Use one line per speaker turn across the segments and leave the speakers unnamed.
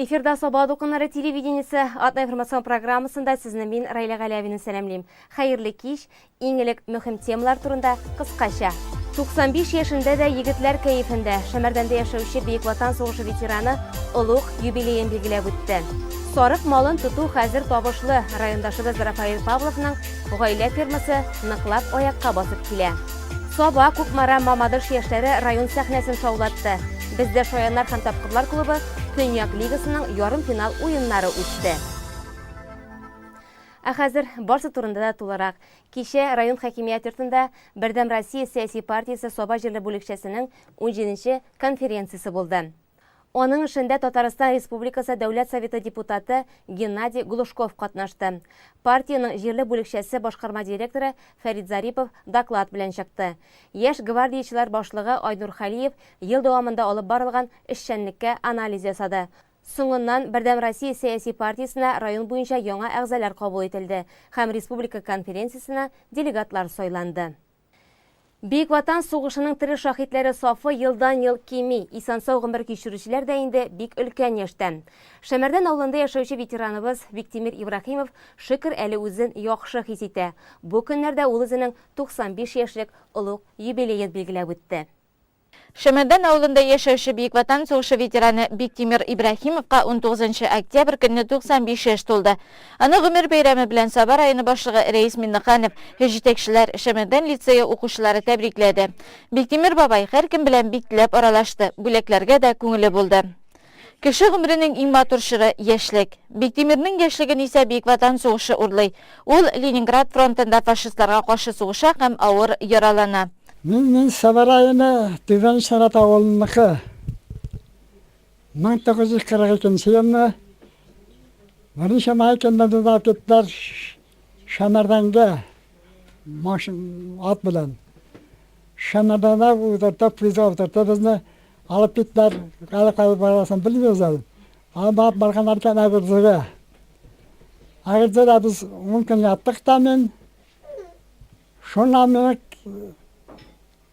Эфирда Саба дулкыннары телевидениесе атна информацион программасында сезне мин Райлә Галәвина сәламлим. Хәерле кич. Иң элек мөһим темалар турында кыскача. 95 яшендә дә егетләр кәефендә. Шәмәрдәндә яшәүче Бөек Ватан сугышы ветераны олуг юбилеен билгеләп үтте. Сарык малын тоту хәзер табышлы. Райондашыбыз Рафаэль Павловның гаилә фермасы ныклап аякка басып килә. Саба, Кукмара, Мамадыш яшьләре район сәхнәсен шаулатты. Бездә Шаяннар һәм тапкырлар клубы Төньяк лигасының ярымфинал уеннары үтте. Ә хәзер барсы турында да тулырак. Кичә район хакимият йортында Бердәм Россия сәяси партиясе Саба җирле бүлекчәсенең унҗиденче конференциясе булды. Аның эшендә Татарстан Республикасы Дәүләт Советы депутаты Геннадий Глушков катнашты. Партиянең җирле бүлекчәсе башкарма директоры Фәрит Зарипов доклад белән чыкты. Яшь гвардиячеләр башлыгы Айнур Хәлиев ел дәвамында алып барылган эшчәнлеккә анализ ясады. Соңыннан Бердәм Россия сәяси партиясенә район буенча яңа әгъзалар кабул ителде һәм республика конференциясенә делегатлар сайланды. Бөек Ватан сугышының тере шаһитләре сафы елдан-ел кими. Исән-сау гомер кичерүчеләр дә инде бик өлкән яшьтә. Шәмәрдән авылында яшәүче ветераныбыз Биктимир Ибраһимов, шөкер, әле үзен яхшы хис итә. Бу көннәрдә ул үзенең 95 яшьлек олуг юбилеен билгеләп үтте.
Шәмәрдән авылында яшәүче Бөек Ватан сугышы ветераны Биктимер Ибраһимовка 19 октябрь көнне 95 яшь тулды. Аны гомер бәйрәме белән Саба районы башлыгы Рәис Миннеханов, җитәкчеләр, Шәмәрдән лицее укучылары тәбрикләде. Биктимер бабай һәркем белән бик теләп аралашты, бүләкләргә дә күңеле булды. Кеше гомеренең иң матур чоры, яшьлек. Биктимернең яшьлеген исә Бөек Ватан сугышы урлый. Ул Ленинград фронтында фашистларга каршы сугыша һәм авыр яралана.
Мин мин Саба районы Түбән Чарат авылыныкы. 1942 нче елны берничә май көнне безне алып киттеләр Шәмәрдәнгә машин ат белән. Шәмәрдәндә утыртып, поездга утыртып безне Алып киттеләр, әле кайда барасын белмибез әле. Алып барып барганнар икән Әгерҗегә. Әгерҗедә без ун көн яттык та мин. Шуннан мине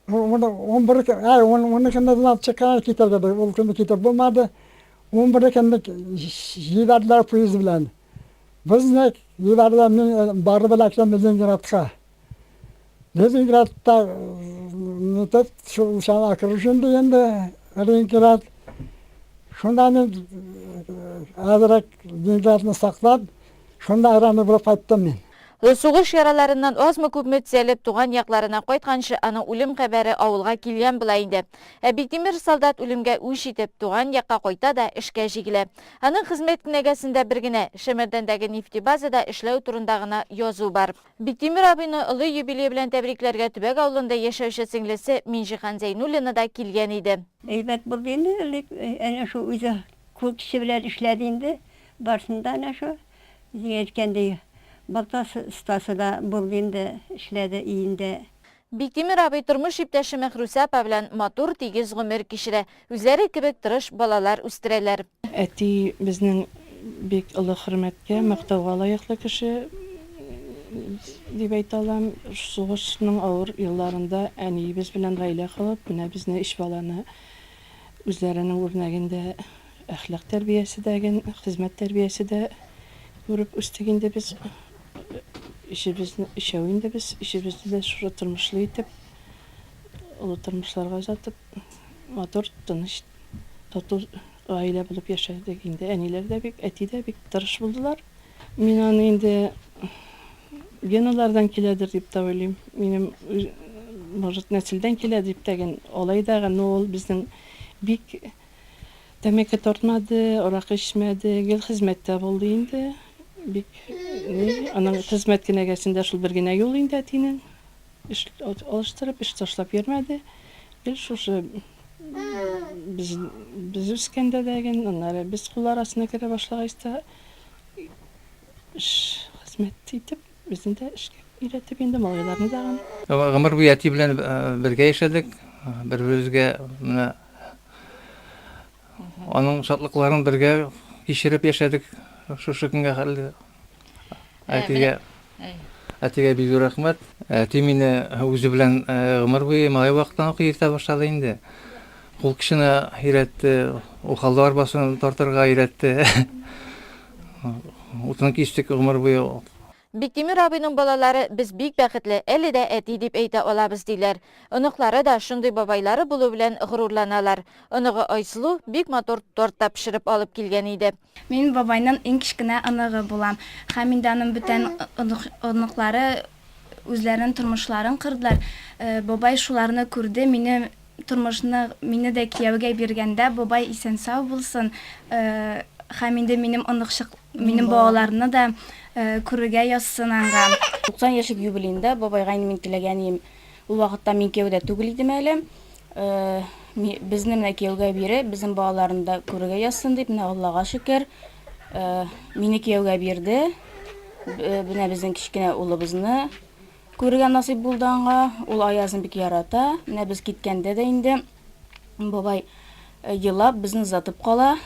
11 әй, 12 көнне алып чыккан китәргә дип, ул көнне китеп булмады. 11 көнне җибәрделәр поезд белән. Безне җибәрделәр, мин барып эләктем Ленинградка. Ленинградта нитеп, шул чана окружен дигәндә Ленинград. Шунда мин әзрәк Ленинградны саклап, шунда ранен булып кайттым мин.
Сугыш яраларыннан азмы-күпме төзәлеп, туган якларына кайтканчы, аның үлем хәбәре авылга килгән була инде. Ә Биктимер солдат үлемгә үч итеп, туган якка кайта да эшкә җигелә. Аның хезмәт кенәгәсендә бер генә, Шәмәрдәндәге нефтебазада эшләү турында гына язу бар. Биктимер абыйны олы юбилее белән тәбрикләргә Төбәк авылында яшәүче сеңлесе Минҗиһан Зәйнуллина да килгән иде.
Әйбәт булды инде, элек әнә шул үзе кул көче белән эшләде инде, барысын да әнә шул, үзең әйткәндәй, балта остасы да булды инде, эшләде өендә.
Биктимер абый тормыш иптәше Мәхрүсә апа белән матур, тигез гомер кичерә, үзләре кебек тырыш балалар үстерәләр.
Әти безнең бик олы хөрмәткә, мактауга лаеклы кеше дип әйтә алам. Сугышның авыр елларында әниебез белән гаилә корып, менә безне өч баланы үзләренең үрнәгендә әхлак тәрбиясе дә, хезмәт тәрбиясе дә күреп үстек инде без. Өчебезне, өчәү инде без, өчебезне дә шушы тормышлы итеп, олы тормышларга озатып, матур, тыныч, тату гаилә булып яшәдек инде. Әниләр дә бик, әти дә бик тырыш булдылар. Мин аны инде геналардан киләдер дип тә уйлыйм. Минем, может, нәселдән килә дип тә ген, алай да, но ул безнең бик Тәмәке тартмады, аракы эчмәде, гел хезмәттә булды инде. Бик ни, аның хезмәт кенәгәсендә шул бер генә юл инде әтинең. Эш алыштырып, эш ташлап йөрмәде. Гел шушы без, без үскәндә дә ген, аннары без кул арасына керә башлагач та эш хезмәт итеп, безне дә эшкә өйрәтеп инде, малайларны да.
Гомер буе әти белән бергә яшәдек, бер-беребезгә менә Аның шатлыкларын бергә кичереп яшәдек шушы көнгә хәтле. Әтигә әтигә бик зур рәхмәт. Әти мине үзе белән гомер буе малай вакыттан ук йөртә башлады инде. Кул көченә өйрәтте, ухалда арбасын тартырга өйрәтте. Утын кистек гомер буе.
Биктимер абыйның балалары без бик бәхетле, әле дә әти дип әйтә алабыз, диләр. Оныклары да шундый бабайлары булу белән горурланалар. Оныгы Айсылу бик матур торт та пешереп алып килгән иде.
Мин бабайның иң кечкенә оныгы булам. Һәм инде аның бүтән оныклары үзләренең тормышларын кордылар. Бабай шуларны күрде, мине тормышны, мине дә кияүгә биргәндә, бабай исән-сау булсын, һәм инде минем оныкчык, минем балаларны да күрергә язсын аңа.
90 яшьлек юбилеенда бабайга инде мин теләгән идем. Ул вакытта мин кияүдә түгел идем әле. Безне менә кияүгә биреп, безнең балаларны да күрергә язсын дип, менә Аллага шөкер, мине кияүгә бирде. Менә безнең кечкенә улыбызны күрергә насыйп булды аңа. Ул Аязны бик ярата. Менә без киткәндә дә инде бабай елап безне озатып кала.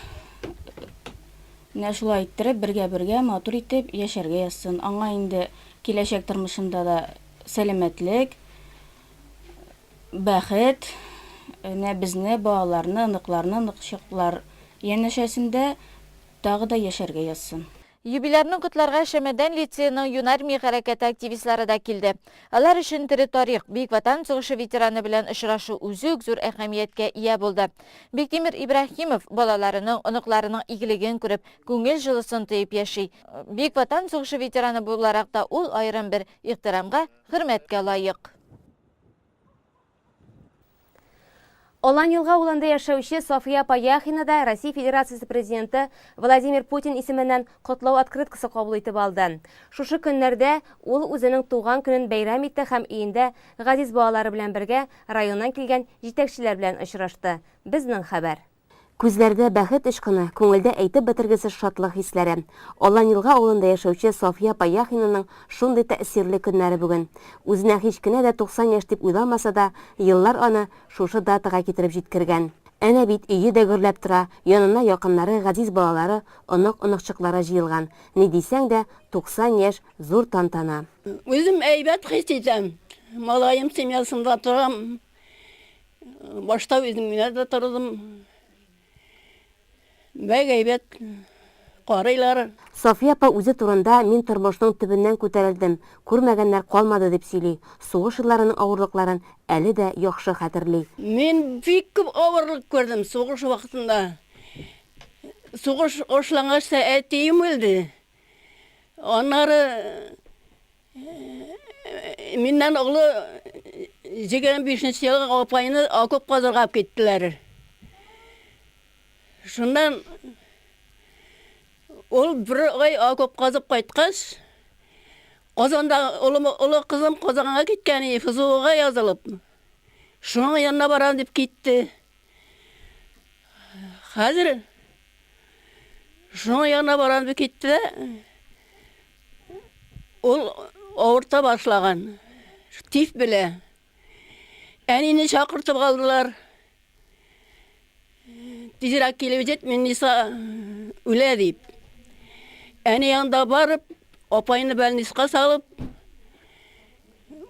Менә шулай иттереп, бергә-бергә матур итеп яшәргә язсын. Аңа инде киләчәк тормышында да сәламәтлек, Бәхет, менә безне, балаларны, оныкларны, оныкчыклар янәшәсендә тагы да яшәргә язсын.
Юбилярны котларга Шәмәрдән лицееның Юнармия хәрәкәте активистлары да килде. Алар өчен тере тарих, Бөек Ватан сугышы ветераны белән очрашу үзе үк зур әһәмияткә ия булды. Биктимер Ибраһимов балаларының, оныкларының игелеген күреп, күңел җылысын тоеп яши. Бөек Ватан сугышы ветераны буларак та ул аерым бер ихтирамга, хөрмәткә лаек.
Алан-Елга авылында яшәүче София апа Яхина да Россия Федерациясе Президенты Владимир Путин исеменнән котлау открыткасы кабул итеп алды. Шушы көннәрдә ул үзенең туган көнен бәйрәм итте һәм өендә газиз балалары белән бергә районнан килгән җитәкчеләр белән очрашты. Безнең хәбәр. Күзләрдә бәхет очкыны, күңелдә әйтеп бетергесез шатлык хисләре. Алан-Елга авылында яшәүче Софья апа Яхинаның шундый тәэсирле көннәре бүген. Үзенә һич кенә дә 90 яшь дип уйламаса да, еллар аны шушы датага китереп җиткергән. Әнә бит, өе дә гөрләп тора, янына якыннары, газиз балалары, онык-оныкчыклары җыелган. Ни дисәң дә, 90 яшь, зур тантана.
Үзем әйбәт хис итәм. Малаем семьясында торам. Башта үзем генә дә тордым. Бәк әйбәт карыйлар.
София апа үзе турында мин тормышның төбеннән күтәрелдем, күрмәгәннәр калмады дип сөйли, сугыш елларының авырлыкларын әле дә яхшы хәтерли.
Мин бик күп авырлык күрдем сугыш вакытында. Сугыш башлангач та әтием үлде. Аннары Миннән олы 25 нче елгы апайны окоп казырга алып киттеләр. Шуннан ул бер ай окоп казып кайткач, Казанда олы, олы кызым Казанга киткән иде, ФЗОга язылып. Шуның янына барам дип китте. Хәзер шуның янына барам дип китте дә, Ул авырта башлаган. Тиф белә. Әнине чакыртып алдылар. Тизрәк килеп җит, Минниса үлә дип. Әни янында барып, апайны больницага салып,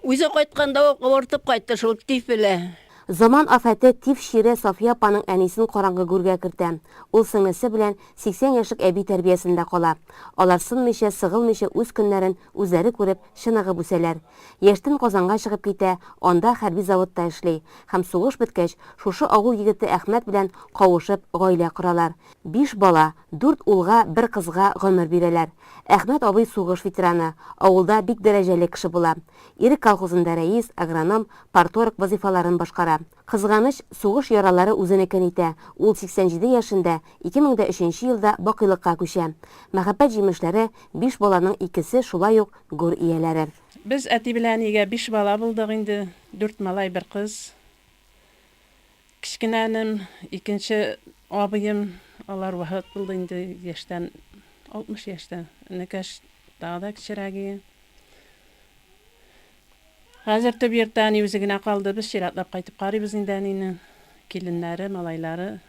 үзе кайтканда ук авыртып кайтты шул тиф белә.
Заман афәте, тиф чире Сафия апаның әнисен караңгы гүргә кертә. Ул сеңлесе белән 80 яшьлек әби тәрбиясендә кала. Алар сынмыйча, сыгылмыйча үз көннәрен үзләре күреп, чыныгып үсәләр. Яшьтән Казанга чыгып китә, анда хәрби заводта эшли. Һәм сугыш беткәч, шушы авыл егете Әхмәт белән кавышып, гаилә коралар. Биш бала, дүрт улга, бер кызга гомер бирәләр. Әхмәт абый сугыш ветераны, авылда бик дәрәҗәле кеше була. Ирек колхозында рәис, агроном, парторг вазыйфаларын башкара. Кызганыч, сугыш яралары үзенекен итә, ул 87 яшендә, 2003 нче елда бакыйлыкка күчә. Мәхәббәт җимешләре, биш баланың икесе шулай ук гүр ияләре.
Без әти белән әнигә биш бала булдык инде, дүрт малай, бер кыз. Кечкенә энем, икенче абыем, алар вафат булды инде яшьтән, 60 яшьтә. Энекәш тагы да кечерәге. Хәзер төп йортта әни үзе генә калды. Без чиратлап кайтып карыйбыз инде әнине. Киленнәре, малайлары.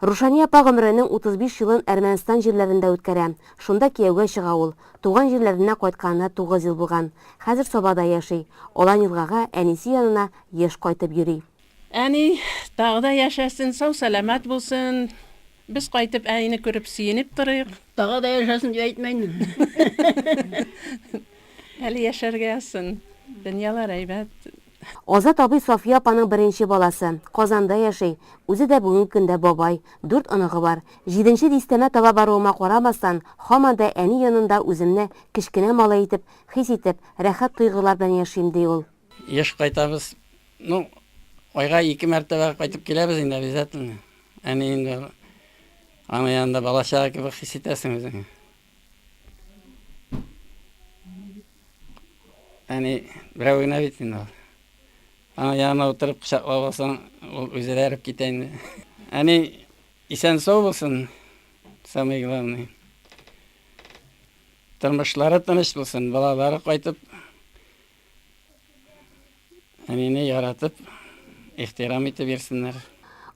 Рушания апа гомеренең 35 елын Әрмәнстан җирләрендә үткәрә. Шунда кияүгә чыга ул. Туган җирләренә кайтканына 9 ел булган. Хәзер Сабада яши. Алан-Елгага, әнисе янына еш кайтып йөри.
Әни тагы да яшәсен, сау-сәламәт булсын. Без кайтып әнине күреп сөенеп торыйк.
Тагы да яшәсен дип әйтмә инде.
Әле яшәргә язсын. Дөньялар әйбәт.
Азат абый Сафия апаның беренче баласы. Казанда яши. Үзе дә бүгенге көндә бабай. Дүрт оныгы бар. Җиденче дистәмә таба баруыма карамастан, һаман да әни янында үземне кечкенә малай итеп хис итеп, рәхәт тойгылар белән яшим, ди ул.
Еш кайтабыз. Ну, айга ике мәртәбә кайтып киләбез инде обязательно. Әни инде аның янында балачага кебек хис итәсең үзеңне. Әни берәү генә бит инде ул. Аның янына утырып кочаклап алсаң, ул үзе дә эреп китә инде. Әни исән-сау булсын, самый главный. Тормышлары тыныч булсын, балалары кайтып Әнине яратып, ихтирам итеп йөрсеннәр.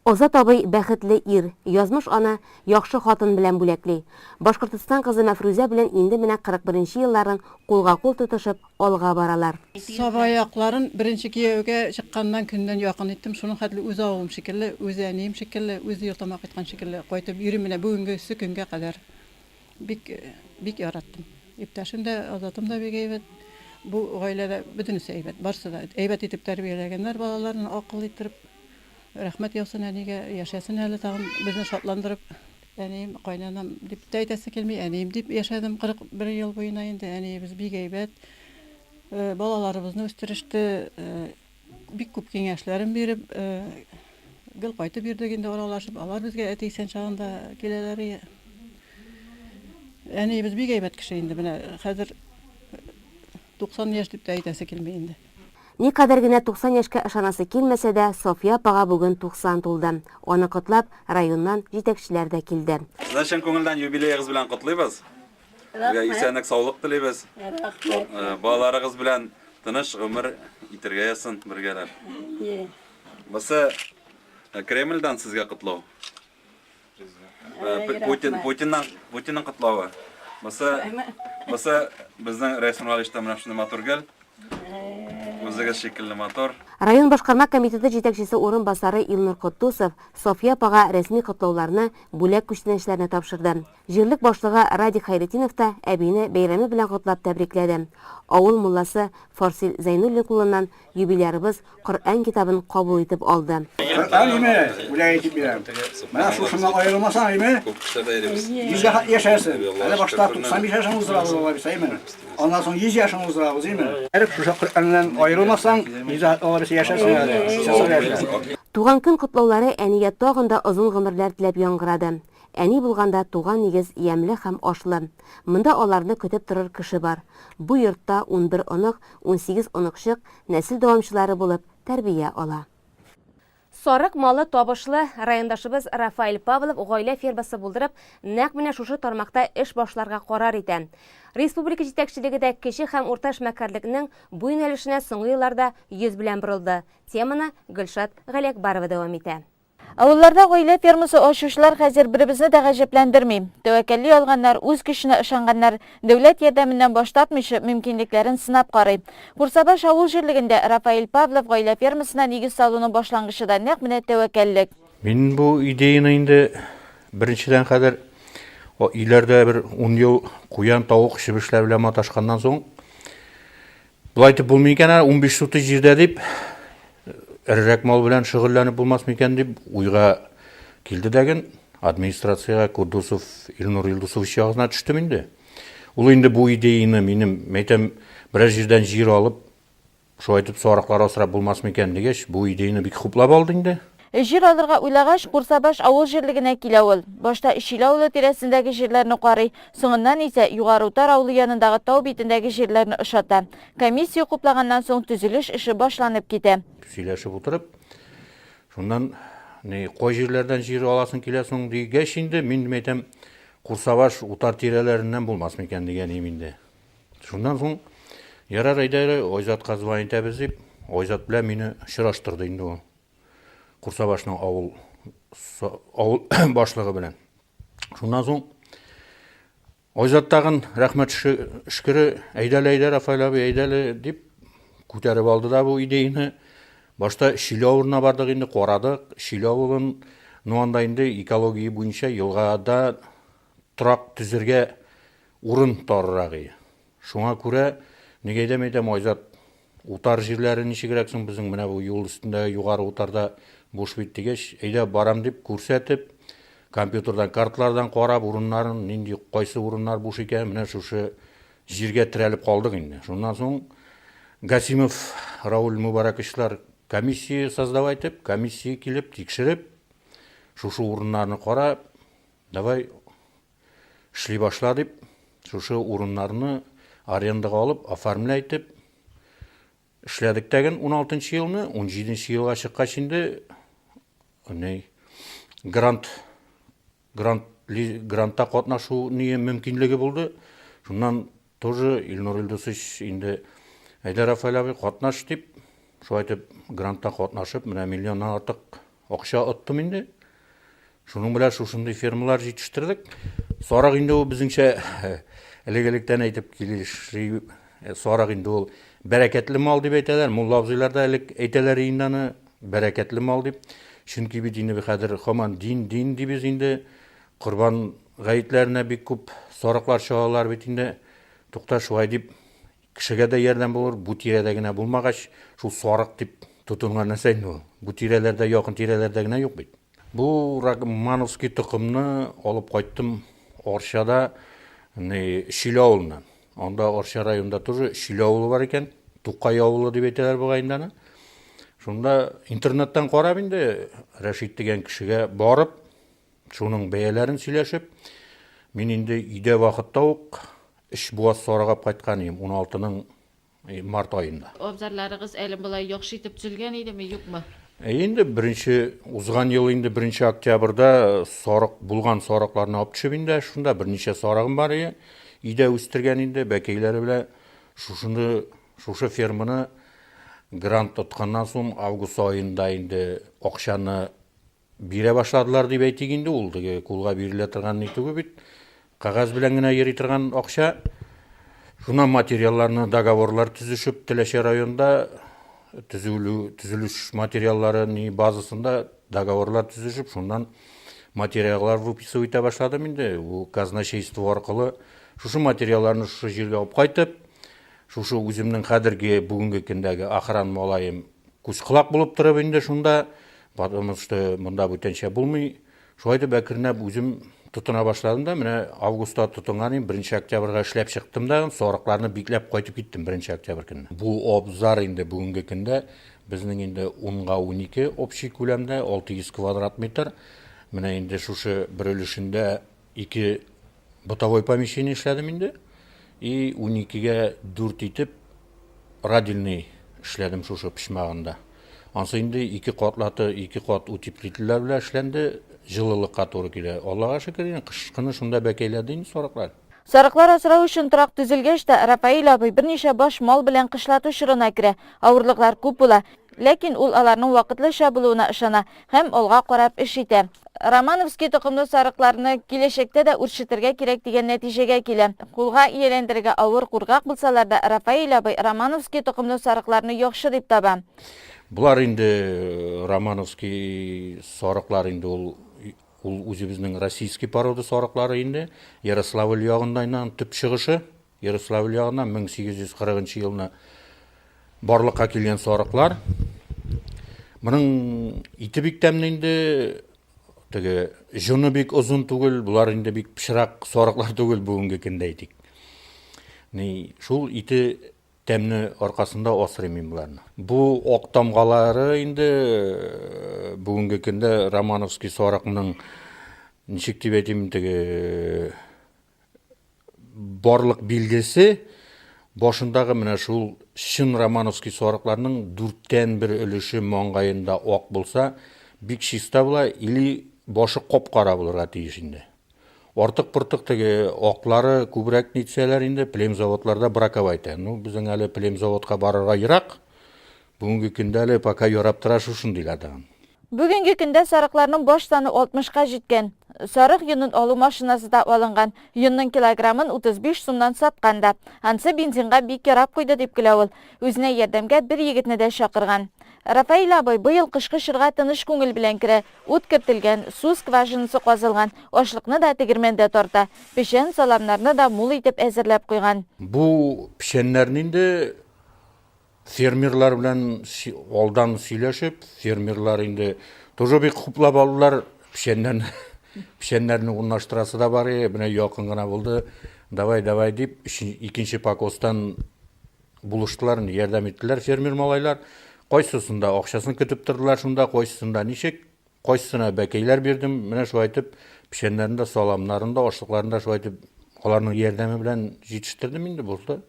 Азат абый бәхетле ир, язмыш аны яхшы хатын белән бүләкли. Башкортстан кызы Мәфрүзә белән инде менә 41 нче елларын кулга-кул тотышып алга баралар.
Саба якларын беренче кияүгә чыкканнан көннән якын иттем, шуның хәтле үз авылым шикелле, үз әнием шикелле, үз йортыма кайткан шикелле кайтып йөрим менә бүгенгесе көнгә кадәр. Бик, бик яраттым. Иптәшем дә, Азатым да бик әйбәт. Бу гаиләдә бөтенесе әйбәт, барысы да әйбәт итеп тәрбияләгәннәр балаларын, акыл иттереп. Рәхмәт яусын әнигә, яшәсен әле тагын безне шатландырып. Әнием, кайнанам дип тә әйтәсе килми, әнием дип яшәдем 41 ел буена инде. Әниебез бик әйбәт. Балаларыбызны үстереште. Бик күп киңәшләрен биреп, гел кайтып йөрдек инде аралашып. Алар безгә әти исән чагында киләләр иде. Әниебез бик әйбәт кеше инде. Менә хәзер 90 яшь дип тә әйтәсе килми инде.
Никадәр генә 90 яшькә ышанасы килмәсә дә, Софья апага бүген 90 тулды. Аны котлап, районнан җитәкчеләр дә килде.
Сезне чын күңелдән юбилеегыз белән котлыйбыз. Сезгә исәнлек, саулык телибез.
Рәхмәт.
Балаларыгыз белән тыныч гомер итәргә язсын бергәләп. Бусы Кремльдән сезгә котлау. Путин, Путиннан, Путинның котлавы. Бусы, бусы безнең Рәис Нургалиевичтан менә шундый матур гөл. Үзегез шикелле матур.
Район башкарма комитеты җитәкчесе урынбасары Илнур Котдусов Софья апага рәсми котлауларны, бүләк күчтәнәчләрне тапшырды. Җирлек башлыгы Радик Хәйретдинов та әбине бәйрәме белән котлап тәбрикләде. Авыл мулласы Фарсил Зәйнуллин кулыннан юбилярыбыз Коръән китабын кабул итеп алды.
Коръән име, бүләк итеп бирәм. Менә шушыннан аерылмасаң име, йөзгә хәтле яшәрсең. Әле башта 95 яшең уздырабыз алла бирсә име. Аннан соң 100 яшең уздырабыз име. Әле шушы Коръәннән аерылмасаң, йөзгә хәтле алла бирсә яшәрсең әле. Исән-сау яшә.
Туган көн котлаулары әнигә тагын да озын гомерләр теләп яңгырады. Әни булганда туган нигез ямьле һәм ашлы. Монда аларны көтеп торыр кеше бар. Бу йортта 11 онык, 18 оныкчык нәсел дәвамчылары булып тәрбия ала. Сарык малы табышлы райондашыбыз Рафаэль Павлов гаилә фермасы булдырып, нәкъ менә шушы тармакта эш башларга карар итә. Республика җитәкчелеге дә кече һәм урта эшмәкәрлекнең бу юнәлешенә соңгы елларда йөз белән борылды. Теманы Гөлшат Галиәкбарова дәвам итә.
Авылларда гаилә фермасы ачучылар хәзер беребезне дә гаҗәпләндерми. Тәвәккәлли алганнар, үз көченә ышанганнар, дәүләт ярдәменнән баш тартмыйча, мөмкинлекләрен сынап карый. Курсабаш авыл җирлегендә Рафаэль Павлов гаилә фермасына нигез салуның башлангычы да нәкъ менә тәвәккәллек.
Мин бу идеяне инде беренчедән хәзер өйләрдә бер ун ел куян, тавык, чебешләр белән маташканнан соң, Болай итеп булмый икән әле, 15 сутый җирдә дип, эрерәк мал белән шөгыльләнеп булмас микән дип уйга килде дәген, администрациягә Кудусов Илнур Илдусович ягына төштем инде. Ул инде бу идеяны минем, мәйтәм, берәр җирдән җир алып, шулай итеп сарыклар асрап булмас микән дигәч, бу идеяны бик хуплап алды инде.
Җир алырга уйлагач, Курсабаш авыл җирлегенә килә ул. Башта Шиле авылы тирәсендәге җирләрне карый, соңыннан исә Югары Утар авылы янындагы тау битендәге җирләрне ошата. Комиссия хуплаганнан соң төзелеш эше башланып китә.
Сөйләшеп утырып, шуннан ни, кай җирләрдән җир аласың килә соң дигәч инде, мин әйтәм, Курсабаш, Утар тирәләреннән булмас микән дигән идем инде. Шуннан соң, ярар, әйдә әле, Айзатка звонить итәбез дип, Айзат белән мине очраштырды инде ул. Курсабашның авыл авыл башлыгы белән. Шуннан соң Айзат тагын рәхмәт шөкере, әйдәле, әйдә, Рафаэль абый, әйдәле, дип күтәреп алды да бу идеяны. Башта Шиле авылына бардык инде, карадык. Шиле авылын, ну анда инде экология буенча елгада торак төзергә урын тарырак ие. Шуңа күрә, ник әйтәм, әйтәм, Айзат, утар җирләре ничегрәк соң безнең менә бу юл өстендәге югары утарда буш бит дигәч, әйдә барам дип күрсәтеп, компьютердан картлардан карап урыннарын, нинди кайсы урыннар буш икән, менә шушы җиргә терәлеп калдык инде. Шуннан соң Гасимов Рауль Мубараковичлар комиссия создавать итеп, комиссия килеп, тикшереп, шушы урыннарны карап, давай эшли башла дип, шушы урыннарны арендага алып, оформлять итеп, эшләдек тәген 16 елны, 17 елга чыккач инде ни грант грант грантта катнашу ни мөмкинлеге булды. Шуннан тоже Илнур Илдусович инде әйдә Рафаэль абый катнаш дип, шулай итеп грантта катнашып, менә миллионнан артык акча оттым инде. Шуның белән шушындый фермалар җитештердек. Сарык инде ул безнеңчә элек-электән әйтеп килеши, сарык инде ул бәрәкәтле мал дип әйтәләр. Мулла абзыйлар да элек әйтәләр инде аны бәрәкәтле мал дип. Чөнки бит инде хәзер һаман дин, дин дибез инде. Корбан гаетләренә бик күп сарыклар чалалар бит инде. Тукта, шулай дип кешегә дә ярдәм булыр, бу тирәдә генә булмагач, шул сарык дип тотынган нәрсә инде ул. Бу тирәләрдә, якын тирәләрдә генә юк бит. Бу Рагмановский токымны алып кайттым Арчада, ни, Шиле авылыннан. Анда Арча районында тоже Шиле авылы бар икән. Тукай авылы дип әйтәләр бугай инде аны. Шунда интернеттан карап инде Рәшит дигән кешегә барып, шуның бәяләрен сөйләшеп, мин инде өйдә вакытта ук өч буаз сарык алып кайткан идем, 16-ның март аенда.
Абзарларыгыз әле болай яхшы итеп төзелгән идеме, юкмы?
Әйе инде, беренче, узган ел инде беренче октябрьдә сарык, булган сарыкларны алып төшеп инде, шунда берничә сарыгым бар иде, өйдә үстергән инде, бәкәйләре белән шушыны, шушы ферманы грант тотканнан соң август аенда инде акчаны Бирә башладылар дип әйтик инде, ул теге кулга бирелә торган ни түгел бит. Кәгазь белән генә йөри торган акча. Шуннан материалларны договорлар төзешеп, Теләче районында төзелү, төзелеш материаллары ни базасында договорлар төзешеп, шуннан материаллар выписывать итә башладым инде. Бу казначейство аркылы шушы материалларны шушы җиргә алып кайтып, шушы үземнең хәзерге бүгенге көндәге охран малаем Күз-колак булып торып инде шунда, потому что монда бүтәнчә булмый. Шулай итеп әкренләп үзем тотына башладым да, менә августта тотынган идем, беренче октябрьгә эшләп чыктым да, сарыкларны бикләп кайтып киттем беренче октябрь көнне. Бу абзар инде бүгенге көндә безнең инде 10-га 12 общий күләмдә, 600 квадрат метр. Менә инде шушы бер өлешендә ике бытовой помещение эшләдем инде. И 12-гә 4 итеп родильный эшләдем шушы почмагында. Ансы инде ике катлаты, ике кат утеплительләр белән эшләнде, җылылыкка туры килә. Аллага шөкер, инде кыш көне шунда бәкәйләде инде сарыклар.
Сарыклар асрау өчен торак төзелгәч тә, Рафаэль абый берничә баш мал белән кышлату чорына керә. Авырлыклар күп була. Ләкин ул аларның вакытлыча булуына ышана һәм алга карап эш итә. Романовский токымлы сарыкларны киләчәктә дә үрчетергә кирәк дигән нәтиҗәгә килә. Кулга ияләндерергә авыр, куркак булсалар да, Рафаэль абый Романовский токымлы сарыкларны яхшы дип таба.
Болар инде Романовский сарыклар инде ул, ул үзебезнең российский порода сарыклары инде. Ярославль ягында инде аның төп чыгышы. Ярославль ягына 1840 нчы елны барлыкка килгән сарыклар. Моның ите бик тәмле инде, теге җоны бик озын түгел, болар инде бик пычрак сарыклар түгел бүгенге көндә әйтик. Ни, шул ите тәмне аркасында асрыйм мин боларны. Бу ак тамгалары инде э, бүгенге көндә Романовский сарыкның ничек дип әйтим, теге Барлык билгесе башындагы менә шул чын романовский сарыкларның дүрттән бер өлеше маңгаенда ак булса, бик чиста була или башы кап-кара булырга тиеш инде. Артык-портык теге аклары күбрәк нитсәләр инде, племзаводларда браковать. Ну, безнең әле племзаводка барырга ерак. Бүгенге көндә әле пока ярап тора шушындыйлар тагын.
Бүгенге көндә сарыкларның баш саны 60 ка җиткән. Сарык йонын алу машинасы да алынган. Йонның килограммын 35 сумнан саткан да. Ансы бензинга бик ярап куйды, дип көлә ул. Үзенә ярдәмгә бер егетне дә чакырган. Рафаэль абый быел кышкы чорга тыныч күңел белән керә. Ут кертелгән, су скважинасы казылган, ашлыкны да тегермәндә тарта. Печән, саламнарны да мул итеп әзерләп куйган.
Бу печәннәрне инде фермерлар белән алдан сөйләшеп, фермерлар инде тоже бик хуплап алдылар. Печәннәрне, печәннәрне урнаштырасы да бар, менә якын гына булды. Давай, давай дип, икенче покостан Булыштылар инде, ярдәм иттеләр фермер малайлар. Кайсысында акчасын көтеп тордылар шунда, кайсысында ничек, кайсысына бәкәйләр бирдем. Менә шулай итеп печәннәрен дә, саламнарын да, ашлыкларын да шулай итеп аларның ярдәме белән җитештердем инде, булды.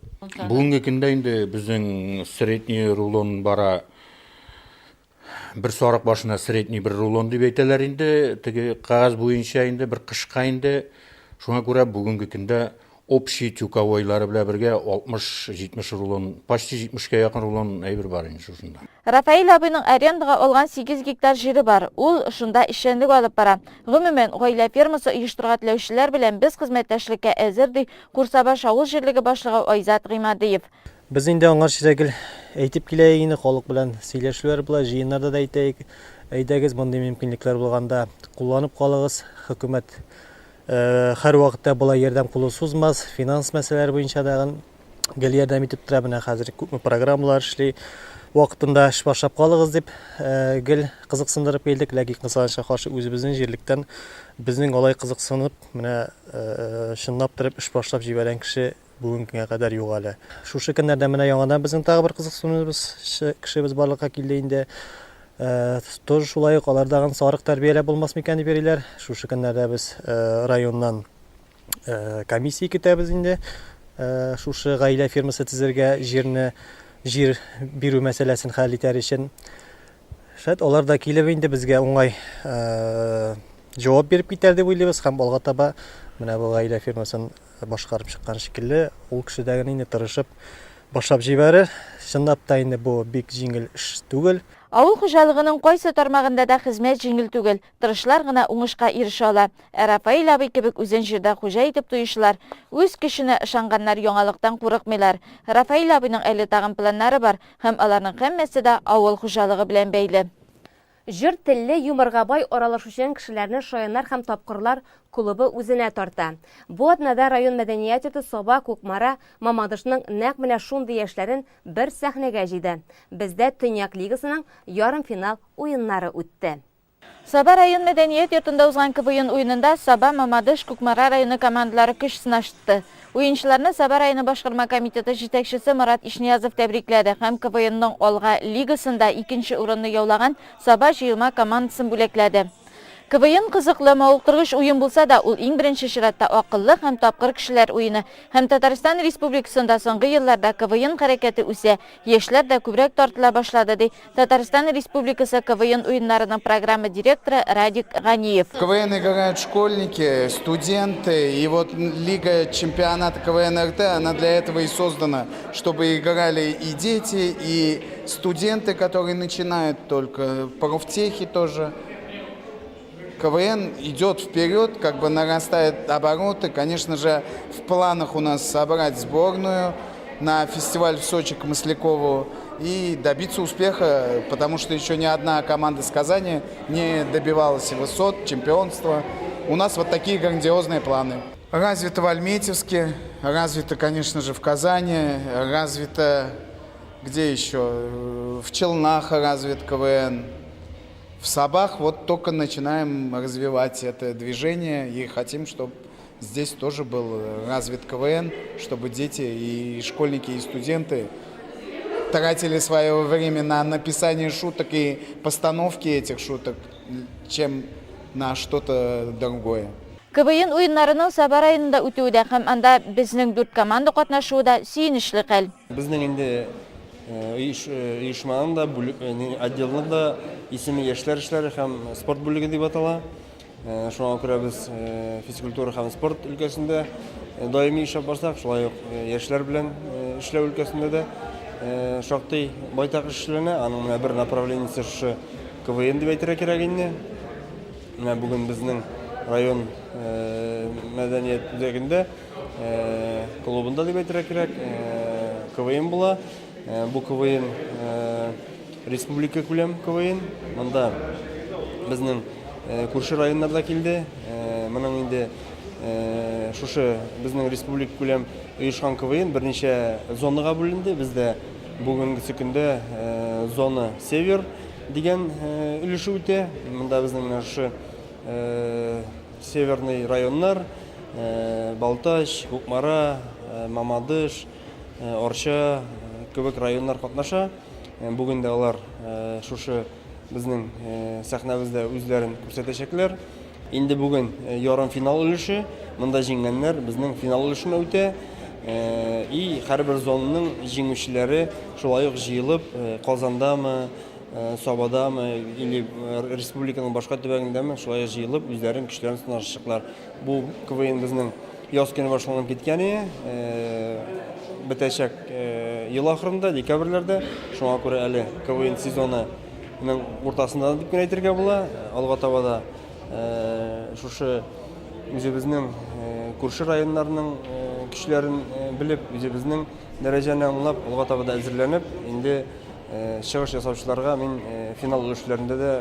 Бүгенге көндә инде безнең средний рулон бара. Бер сарык башына средний бер рулон дип әйтәләр инде, теге кәгазь буенча инде бер кышка инде. Шуңа күрә бүгенге көндә общий тюковойлары белән бергә 60-70 рулон, почти 70-кә якын рулон әйбер бар инде шушында.
Рафаэль абыйның арендага алган 8 гектар җире бар. Ул шунда эшчәнлек алып бара. Гомумән, гаилә фермасы оештырырга теләүчеләр белән без хезмәттәшлеккә әзер, ди Курсабаш авыл җирлеге башлыгы Айзат Гыймадиев.
Без инде аңарчы да гел әйтеп киләек инде, халык белән сөйләшүләр була, җыеннарда да әйтәек, әйдәгез, мондый мөмкинлекләр булганда кулланып калыгыз, хөкүмәт һәрвакытта болай ярдәм кулы сузмас, финанс мәсьәләләре буенча да гел ярдәм итеп тора, менә хәзер күпме программалар эшли, вакытында эш башлап калыгыз дип гел кызыксындырып килдек, ләкин кызганычка каршы үзебезнең җирлектән безнең алай кызыксынып, менә чынлап торып эш башлап җибәргән кеше Бүгенге көнгә кадәр юк әле. Шушы көннәрдә менә яңадан безнең тагы бер кызыксынуыбыз кешебез барлыкка килде инде. Тоже шулай ук алар тагын сарык тәрбияләп булмас микән дип йөриләр. Шушы көннәрдә без районнан комиссия көтәбез инде. Шушы гаилә фермасы төзергә җирне җир бирү мәсьәләсен хәл итәр өчен. Шәт алар да килеп инде безгә уңай җавап биреп китәр дип уйлыйбыз һәм алга таба менә бу гаилә фермасын башкарып чыккан шикелле, ул кеше дә генә инде тырышып башлап җибәрер. Чынлап та инде бу бик җиңел эш түгел.
Авыл хуҗалыгының кайсы тармагында да хезмәт җиңел түгел, тырышлар гына уңышка ирешә ала. Ә Рафаэль абый кебек үзен җирдә хуҗа итеп тоючылар, үз көченә ышанганнар яңалыктан курыкмыйлар. Рафаэль абыйның әле тагын планнары бар һәм аларның һәммәсе дә авыл хуҗалыгы белән бәйле.
Җор телле, юморга бай аралашучан кешеләрне Шаяннар һәм тапкырлар клубы үзенә тарта. Бу атнада район мәдәният йорты Саба, Кукмара, Мамадышның нәкъ менә шундый яшьләрен бер сәхнәгә җыйды. Бездә Төньяк лигасының ярымфинал уеннары үтте.
Саба район мәдәният йортында узган КВН уенында Саба, Мамадыш, Кукмара районы командалары көч сынашты. Уенчыларны Саба районы башкарма комитеты җитәкчесе Марат Ишниязов тәбрикләде һәм КВНның Алга лигасында икенче урынны яулаган Саба җыелма командасын бүләкләде. КВН кызыклы, мавыктыргыч уен булса да, ул иң беренче чиратта акыллы һәм тапкыр кешеләр уены. Һәм Татарстан Республикасында соңгы елларда КВН хәрәкәте үсә, яшьләр дә күбрәк тартыла башлады, ди Татарстан Республикасы КВН уеннарының программа директоры Радик Ганиев.
КВН играют школьники, студенты, и вот Лига чемпионата КВН РТ, она для этого и создана, чтобы играли и дети, и студенты, которые начинают только, профтехи тоже. КВН идет вперед, как бы нарастает обороты. Конечно же, в планах у нас собрать сборную на фестиваль в Сочи к Маслякову и добиться успеха, потому что еще ни одна команда с Казани не добивалась высот, чемпионства. У нас вот такие грандиозные планы. Развито в Альметьевске, развито, конечно же, в Казани, развито где еще? В Челнах развит КВН. В Сабах вот только начинаем развивать это движение и хотим, чтобы здесь тоже был развит КВН, чтобы дети и школьники, и студенты тратили свое время на написание шуток и постановки этих шуток, чем на что-то другое.
КВН уеннарының Саба районында үтүе дә һәм анда безнең дүрт команда катнашуы да сөенечле хәл.
Безнең инде оешманың да, отделның да исеме яшьләр эшләре һәм спорт бүлеге дип атала. Шуңа күрә без физкультура һәм спорт өлкәсендә даими эшләп барсак, шулай ук яшьләр белән эшләү өлкәсендә дә шактый байтак эш эшләнә. Аның менә бер направлениесе шушы КВН дип әйтергә кирәк инде. Менә бүген безнең район мәдәният үзәгендә, клубында дип әйтергә кирәк, КВН була. Бу КВН. республика күләм КВН. Монда безнең күрше районнар да килде. Моның инде шушы безнең республика күләм оешкан КВН берничә зонага бүленде. Бездә бүгенгесе көндә зона север дигән өлеше үтә. Монда безнең менә шушы северный районнар, Балтач, Кукмара, Мамадыш, Арча кебек районнар катнаша. Бүген дә алар шушы безнең сәхнәбездә үзләрен күрсәтәчәкләр. Инде бүген ярымфинал өлеше, монда җиңгәннәр безнең финал өлешенә үтә. И һәрбер зонаның җиңүчеләре шулай ук җыелып, Казандамы, Сабадамы или республиканың башка төбәгендәме, шулай ук җыелып, үзләрен көчләрен сынашачаклар. Бу КВН безнең яз көне башланып киткән иде. Бетәчәк ел ахырында, декабрьләрдә. Шуңа күрә әле КВН сезонының уртасында дип кенә әйтергә була. Алга таба да шушы үзебезнең күрше районнарның көчләрен белеп, үзебезнең дәрәҗәне аңлап, алга таба да әзерләнеп, инде чыгыш ясаучыларга мин финал өлешләрендә дә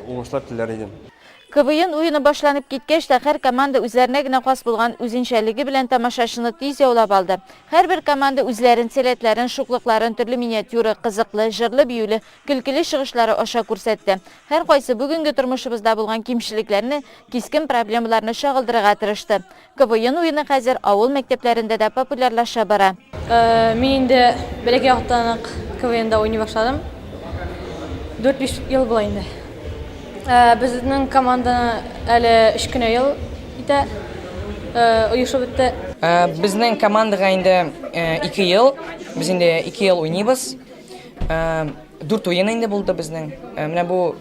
уңышлар теләр идем.
КВН уены башланып киткәч тә, һәр команда үзләренә генә хас булган үзенчәлеге белән тамашачыны тиз яулап алды. Һәрбер команда үзләрен, сәләтләрен, шуклыкларын төрле миниатюра, кызыклы, җырлы-биюле, көлкеле чыгышлары аша күрсәтте. Һәркайсы бүгенге тормышыбызда булган кимчелекләрне, кискен проблемаларны чагылдырырга тырышты. КВН уены хәзер авыл мәктәпләрендә дә популярлаша бара.
Мин инде бәләкәй вакыттан ук КВНда уйный башладым. 4-5 ел була инде. Безнең команданы әле 3 кенә ел итә, оешып бетте.
Безнең командага инде 2 ел, без инде 2 ел уйныйбыз. 4 уен инде булды безнең. Менә бу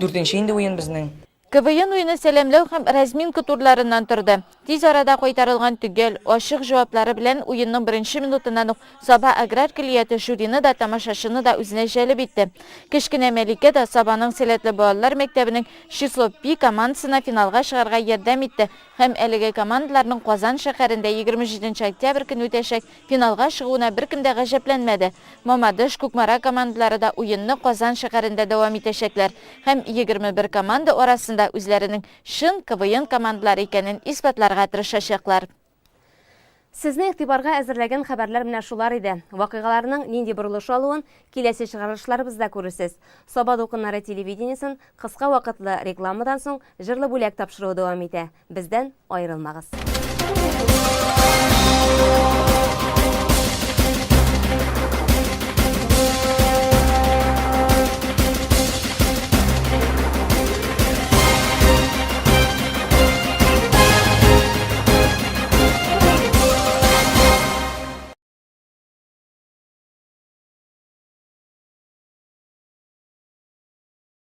дүртенче инде уен безнең.
КВН уены сәламләү һәм разминка турларыннан торды. Тиз арада кайтарылган төгәл, ачык җаваплары белән уенның беренче минутыннан ук Саба аграр көллияте жюрины да, тамашачыны да үзенә җәлеп итте. Кечкенә Мәликә дә Сабаның сәләтле балалар мәктәбенең Число Пи командасына финалга чыгарга ярдәм итте һәм әлеге командаларның Казан шәһәрендә 27 нче октябрь көнне үтәчәк Финалга чыгуына беркем дә гаҗәпләнмәде. Мамадыш, Кукмара командалары да уенны Казан шәһәрендә дәвам итәчәкләр һәм 21 команда арасында үзләренең чын КВН командалары икәнен исбатларга тырышачаклар.
Сезнең игътибарга әзерләгән хәбәрләр менә шулар иде. Вакыйгаларның нинди борылыш алуын киләсе чыгарылышларыбызда күрерсез. Саба дулкыннары телевидениесен кыска вакытлы рекламадан соң Җырлы бүләк тапшыруы дәвам итә. Бездән аерылмагыз.